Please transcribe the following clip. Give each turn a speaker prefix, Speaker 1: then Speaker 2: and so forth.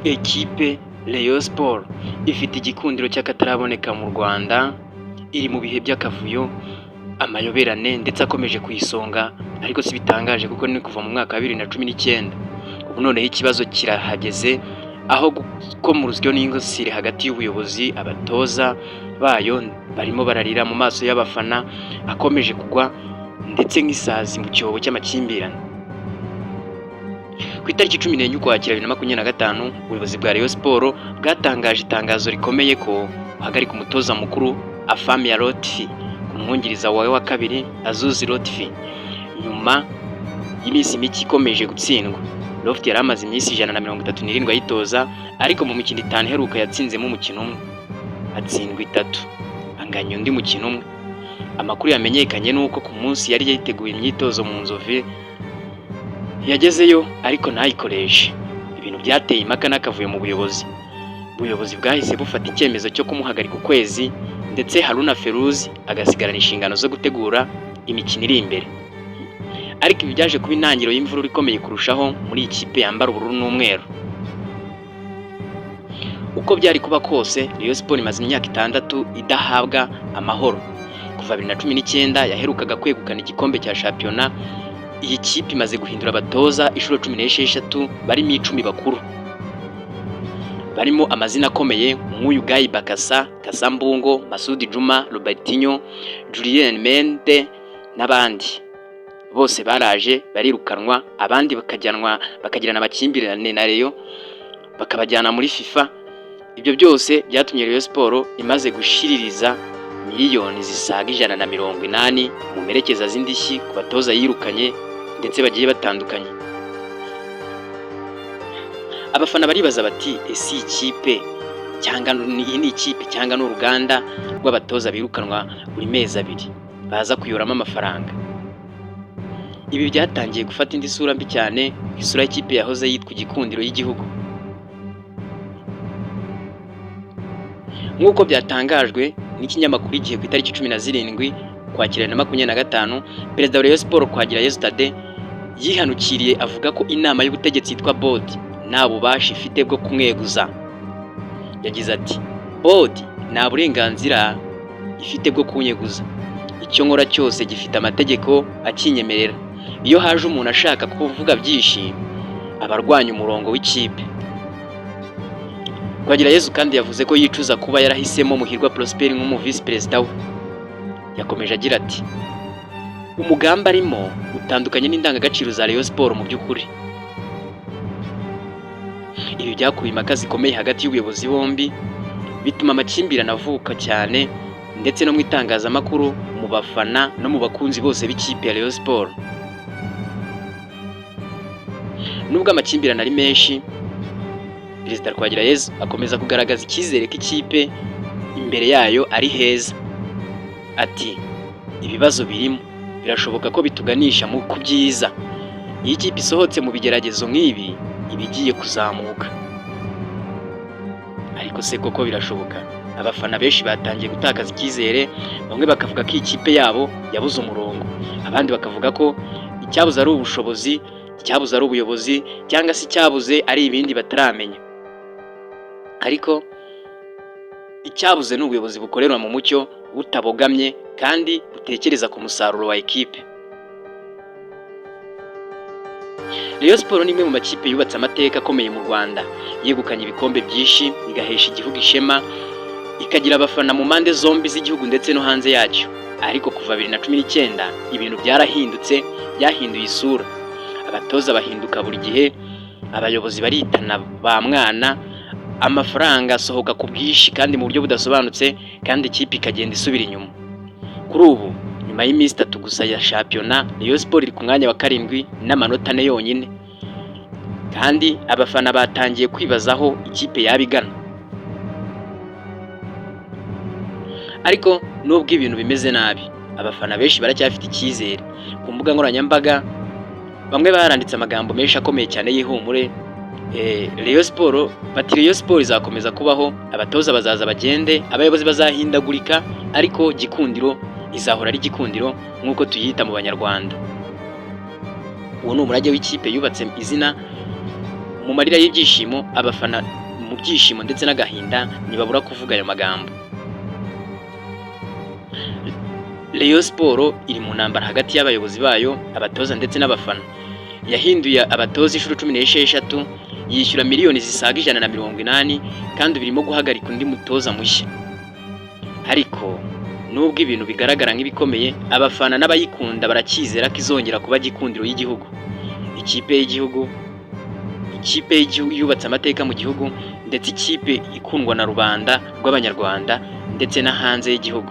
Speaker 1: Ekipe Rayon Sports ifite igikundiro cy'akataraboneka mu Rwanda, iri mu bihe by'akavuyo, amayoberane ndetse akomeje ku isonga, ariko si bitangaje kuko ni kuva mu mwaka wa 2019. Ubu noneho ikibazo kirahageze, aho gukoma urusyo n'ingasire hagati y'ubuyobozi, abatoza bayo barimo bararira mu maso y'abafana, akomeje kugwa ndetse nk'isazi mu cyobo cy'amakimbirane. Ku itariki 14 Ukwakira 2025, ubuyobozi bwa Rayon Sports bwatangaje itangazo rikomeye ko buhagarika umutoza mukuru Afhamia Lotfi ku mwungiriza wawe wa kabiri Azouz Lotfi, nyuma y'iminsi mike ikomeje gutsindwa. Lotfi yari amaze iminsi 137 ayitoza, ariko mu mikino 5 iheruka yatsinzemo umukino umwe, atsindwa itatu, anganya undi mukino umwe. Amakuru yamenyekanye ni uko ku munsi yari yiteguye imyitozo mu Nzove yagezeyo ariko ntayikoreshe, ibintu byateye impaka n'akavuyo mu buyobozi. Ubuyobozi bwahise bufata icyemezo cyo kumuhagarika ukwezi, ndetse Haruna Ferouz agasigarana inshingano zo gutegura imikino iri imbere. Ariko ibi byaje kuba intangiriro y'imvururu ikomeye kurushaho muri iyi kipe yambara ubururu n'umweru. Uko byari kuba kose, Rayon Sports imaze imyaka 6 idahabwa amahoro. Kuva 2019 yaherukaga kwegukana igikombe cya shampiyona, iyi kipe imaze guhindura abatoza inshuro 16, barimo 10 bakuru. Barimo amazina akomeye nk'uyu Guy Bakasa, Cassa Mbungo, Masudi Juma, Robertinho, Julien Mette n'abandi. Bose baraje barirukanwa, abandi bakajyanwa bakagirana amakimbirane na Rayon, bakabajyana muri FIFA. Ibyo byose byatumye Rayon Sports imaze gushiririza miliyoni zisaga 180 mu mperekeza z'indishyi ku batoza yirukanye ndetse bagiye batandukanye. Abafana baribaza bati: "Ese iyi kipe cyangwa iyi ni ikipe cyangwa ni uruganda rw'abatoza birukanwa buri mezi 2 baza kuyoramo amafaranga?" Ibi byatangiye gufata indi sura mbi cyane, isura y'ikipe yahoze yitwa igikundiro y'igihugu. Nk'uko byatangajwe n'ikinyamakuru Igihe ku itariki 17 Ukwakira 2025, Perezida wa Rayon Sports Twagirayezu Thadée yihanukiriye avuga ko inama y'ubutegetsi yitwa board nta bubasha ifite bwo kumweguza. Yagize ati: "Board nta burenganzira ifite bwo kunyeguza. Icyo nkora cyose gifite amategeko akinyemerera. Iyo haje umuntu ashaka kuvuga byinshi, aba arwanya umurongo w'ikipe." Twagirayezu kandi yavuze ko yicuza kuba yarahisemo Muhirwa Prosper nk'umu visi perezida we. Yakomeje agira ati: "Umugambi arimo utandukanye n'indangagaciro za Rayon Sports mu by'ukuri." Ibi byakuruye impaka zikomeye hagati y'ubuyobozi bombi, bituma amakimbirane avuka cyane ndetse no mu itangazamakuru, mu bafana no mu bakunzi bose b'ikipe ya Rayon Sports. Nubwo amakimbirane ari menshi, Perezida Twagirayezu akomeza kugaragaza icyizere ko ikipe imbere yayo ari heza. Ati: "Ibibazo birimo birashoboka ko bituganisha mu ku byiza. Iyo ikipe isohotse mu bigeragezo nk'ibi, iba igiye kuzamuka." Ariko se koko birashoboka? Abafana benshi batangiye gutakaza icyizere, bamwe bakavuga ko ikipe yabo yabuze umurongo, abandi bakavuga ko icyabuze ari ubushobozi, icyabuze ari ubuyobozi, cyangwa se icyabuze ari ibindi bataramenya. Ariko icyabuze ni ubuyobozi bukorera mu mucyo, butabogamye kandi butekereza ku musaruro wa ekipe. Rayon Sports ni imwe mu makipe yubatse amateka akomeye mu Rwanda, yegukanye ibikombe byinshi, igahesha igihugu ishema, ikagira abafana mu mpande zombi z'igihugu ndetse no hanze yacyo. Ariko kuva 2019 ibintu byarahindutse, byahinduye isura. Abatoza bahinduka buri gihe, abayobozi baritana ba mwana, amafaranga asohoka ku bwinshi kandi mu buryo budasobanutse, kandi ikipe ikagenda isubira inyuma. Kuri ubu, nyuma y'iminsi 3 gusa ya shampiyona, Rayon Sports iri ku mwanya wa 7 n'amanota 4 yonyine, kandi abafana batangiye kwibaza aho ikipe yaba igana. Ariko nubwo ibintu bimeze nabi, abafana benshi baracyafite icyizere. Ku mbuga nkoranyambaga bamwe baranditse amagambo menshi akomeye cyane y'ihumure. Rayon Sports bati: "Rayon Sports izakomeza kubaho, abatoza bazaza bagende, abayobozi bazahindagurika, ariko Gikundiro izahora ari Gikundiro nk'uko tuyita mu Banyarwanda." Uwo ni umurage w'ikipe yubatse izina Mu marira y'ibyishimo, abafana mu byishimo ndetse n'agahinda ntibabura kuvuga ayo magambo. Rayon Sport iri mu ntambara hagati y'abayobozi bayo, abatoza ndetse n'abafana. Yahinduye abatoza inshuro 16, yishyura miliyoni zisaga 180, kandi birimo guhagarika undi mutoza mushya. Ariko nubwo ibintu bigaragara nk'ibikomeye, abafana n'abayikunda baracyizera ko izongera kuba gikundiro y'igihugu. Ikipe y'igihugu yubatse amateka mu gihugu, ndetse ikipe ikundwa na rubanda rw'Abanyarwanda ndetse no hanze y'igihugu.